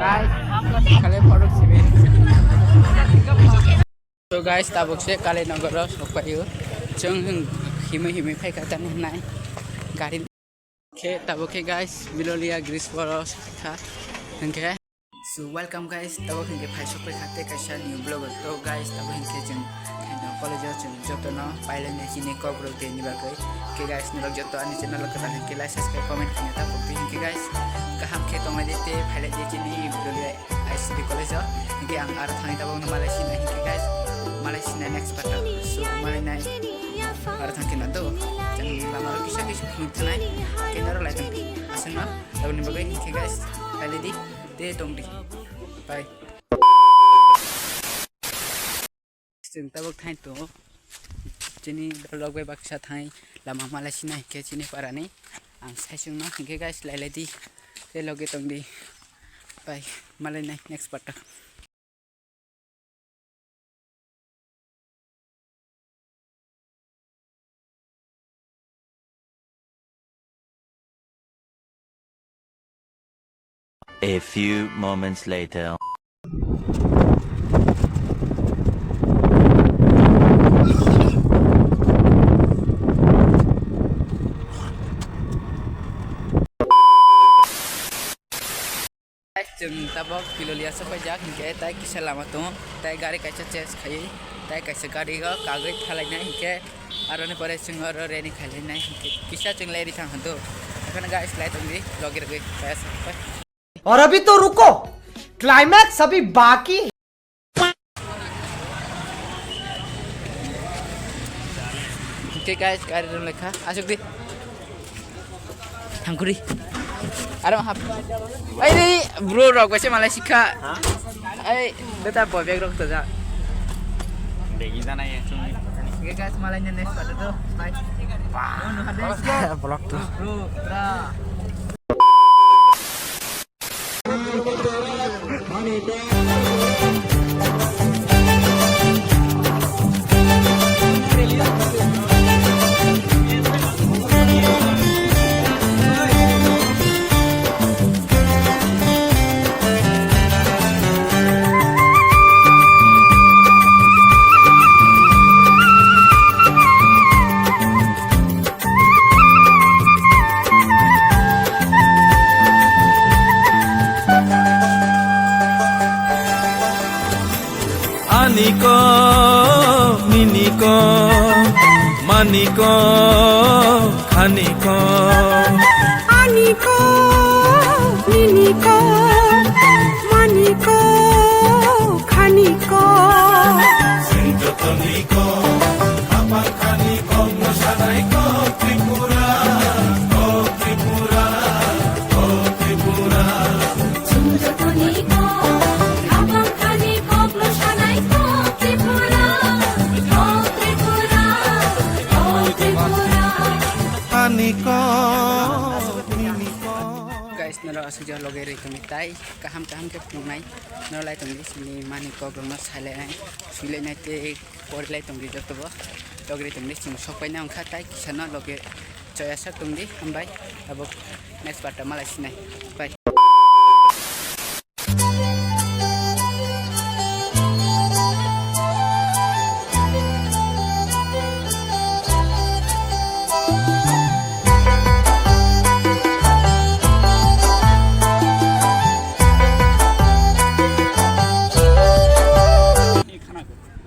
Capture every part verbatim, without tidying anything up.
Guys, kale phorok simi. So guys, tabuk se Kalinagar o sokpaiyo. Chwng himwi himwi phaikha tani hinai gari. Khe tabuk khe guys, Bilolia Grisboro sakha hwnkhe. So welcome guys, tabuk hwnkhe phai sokpai kha tei kaisa new vlog o. To guys, tabuk hwnkhe chwng khaina college o chwng jotono pailai nai chini kok rok tei ni bagwi. Khe guys, norok joto ani channel o kwtal hwnkhe like, subscribe, comment khaina tabuk twi hwnkhe guys, kaham khe tonglai di tei phailai di chini Bilolia I C D college o. Hwnkhe ang aro thangwi tabuk no malai sinai hwnkhe guys, malai sinai next part o. So malai nai. Aro thang khe na do. Chang lama ro kisa kisa phunuk thanai. Khe naro lai tong. Aswk no. Aboni bagwi hwnkhe guys, khailai di. Tei tong di. Bye. Chwng tabuk thang tongo. Chini dolok bai baksa thang lama malai sinai hwnkhe chini parani. Ang sai chwngno hwnkhe guys, lailai di. Tei loge tong di. Bye. Malai nai next part o. A few moments later. Guys, chwng tabuk Bilolia sopaijak hinkhe tai kisa lama tongo, tai gari kaisa change khaiwi, tai kaisa gari o kagwi thalainai hinkhe aroni pore chwng oro ready khailainai hinkhe kisa chwng leri thang hwndo. Ekhano guys, lai tongdi logi rogwi kaya sopai. और अभी तो रुको, क्लाइमैक्स अभी बाकी है। Oke guys, gari rung lekha asuk di. Thangkuri. Aro hap. Ai di bro rok bai se malai sikha. Ai beta boy bag rok to ja. Degi jana ye chung. Oke guys, malai ne next pada to. Bye. Vlog to. Bro, bro. Aniko, niniko, maniko, khaniko. Aniko, niniko, maniko, khaniko. Sing jotoniko, apang khaniko, mosanai ko Tripura, ko Tripura, ko Tripura. Chwng jotoni kok, khapang thani kok, lwsanai kok Tripura, kok Tripura, kok Tripura. Ani kok, nini kok. Guys, noro aswk jora loge rwi tongwi tai kaham kaham khe phunuknai. Noro lai tongdi chini mani kok rokno sailainai, swilainai tei porilai tongdi jotobo. Loge rwi tongdi chwng sokpaina wngkha tai kisano loge. Chaya sak tong di, hambai. Abo next part o malai sinai. Bye.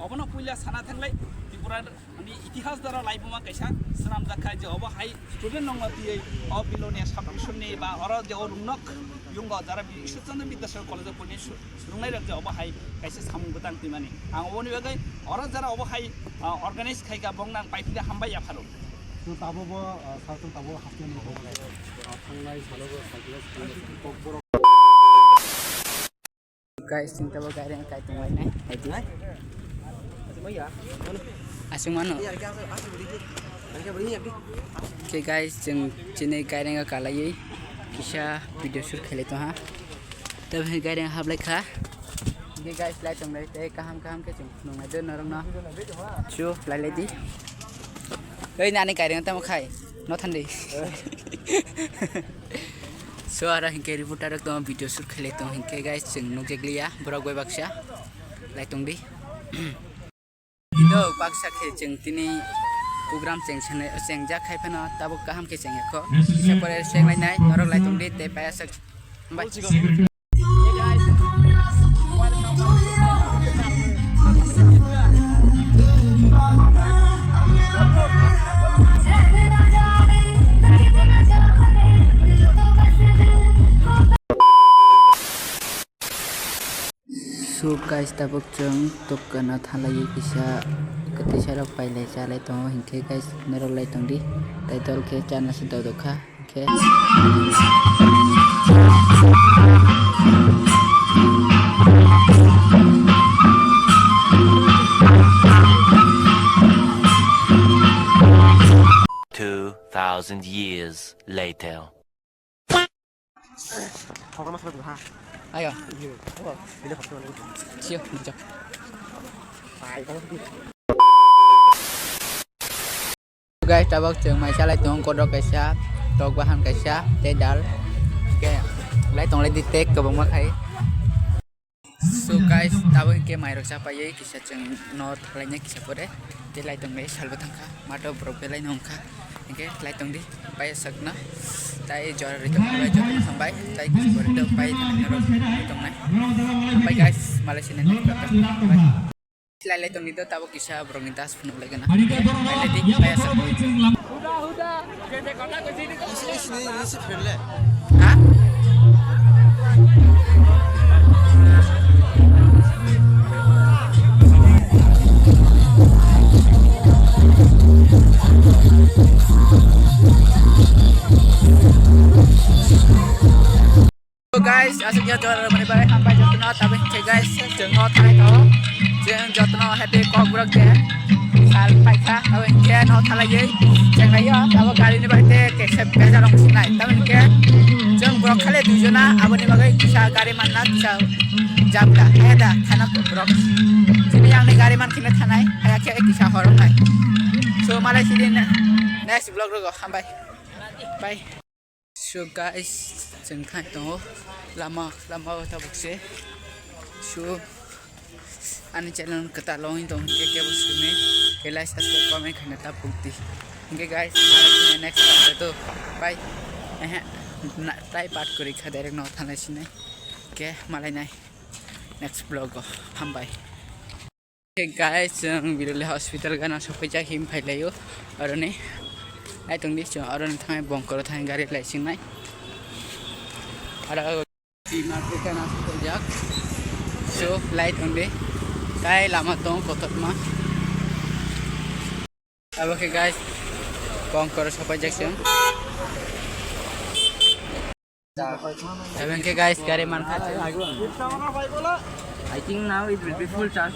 Obono puila sana thanglai Tripura. Ani itihas dara laibuma kaisa swnamjak kha je obo hai student rokno twiwi o Bilonia sub division ni ba oro je o Rungnok yungo jara bi-, Ishwar Chandra Vidyasagar College of Pune su-, swrwngnai rok je obo hai kaisa samung bwtang twimani. Ang oboni bagwi oro jara obo hai, ah, organize khaika bongno ang paithakhe hambai yapharo. Chwng tabukbo, ah, sir chwng tabukbo haste ni kok, ah, thangnai salogo cycle o swrwngmani kok borok. Guys, chwng tabuk gari wng kai tonglainai, naidi. Aswk mano. Khe guys, chwng chini gari wng kalaiwi kisa video shoot khailai tongha. Tabuk gari wng hablai kha. Khe guys, lai tonglai tei kaham kaham khe chwng nungnai do norokno. Chu, lailai di. Oi, nani gari wng tamo khai. No thandi. So, aro hinkhe reporter rok tong video shoot khailai tong hinkhe, guys, chwng nukjakliya borok bai baksa. Laitung di. Ido baksa khe chwng tini program chwng sene, chwng jak khai phano tabuk kaham khe chwng yakho. Kisa pore chwng lainai, norok laitung di tei payasok. Bye. So guys, tabuk chwng dukano thalaiwi kisa kwtwi sara pailai chalai tongo, hinkhe guys, norok lai tongdi, tei dol khe chana se dodok kha, hinkhe. Two thousand years later. Ayo. Siyo, bijak. Guys, tabuk chwng mai salai tongo, kodok kaisa, tok bahan kaisa, tei dal. Khe lai tonglai di tek kwbangma khai. So guys, tabuk hinkhe mairok chapaiwi kisa chwng no thalaina kisa pore tei laitongnai salbo thangkha, mato borok belai no wngkha, hinkhe laitongdi payasokno tai jora ri tongkha, bai jotono hambai, tai kisa pore to pai norok ri tongnai. Hambai guys, malai sini next vlog. Bye. Lai lai tongdi to tabuk kisa borokni das phunuk lai gana. Lai lai di payasok. Ha? So guys, aswk ya jora mani bai hambai jotono, tabe khe guys, chwng no thanai to. Chwng jotono happy Kokborok de. Sal paikha, tabe khe no thalai ye. Chwng nai yo, abo gari ni bai te kesa beja rong sinai. Tabe khe chwng borok khale dui jona, aboni bagwi kisa gari manna kisa jam da. He da, thana borok. Chini yang ni gari man khine thanai, haya khe kisa horong nai. So malai sidi ne-, next vlog rogo, hambai. Bye. So guys, chwng thang tongo lama, lama o tabuk se. So ani channel kwtal wngwi tong khe kebo sumi khe like, subscribe, comment khaina ta pukdi. Hinkhe guys, next part to bye. Ehe, na, tai part kwrwi kha direct no thanai sinai. Khe malai nai next vlog o. Hambai. Hey guys, chwng Biroli hospital gana sokphaijak, him phailaio. Aroni naitongdi chwng aroni thangai bongkoro thangai gari laisingnai. Aro tima gana sokphaijak. So, lai tongdi. Tai lama tong kotorma. Abo khe guys, bongkoro sokphaijak chwng. Tabuk khe guys, gari mankha. I think now it will be full charge.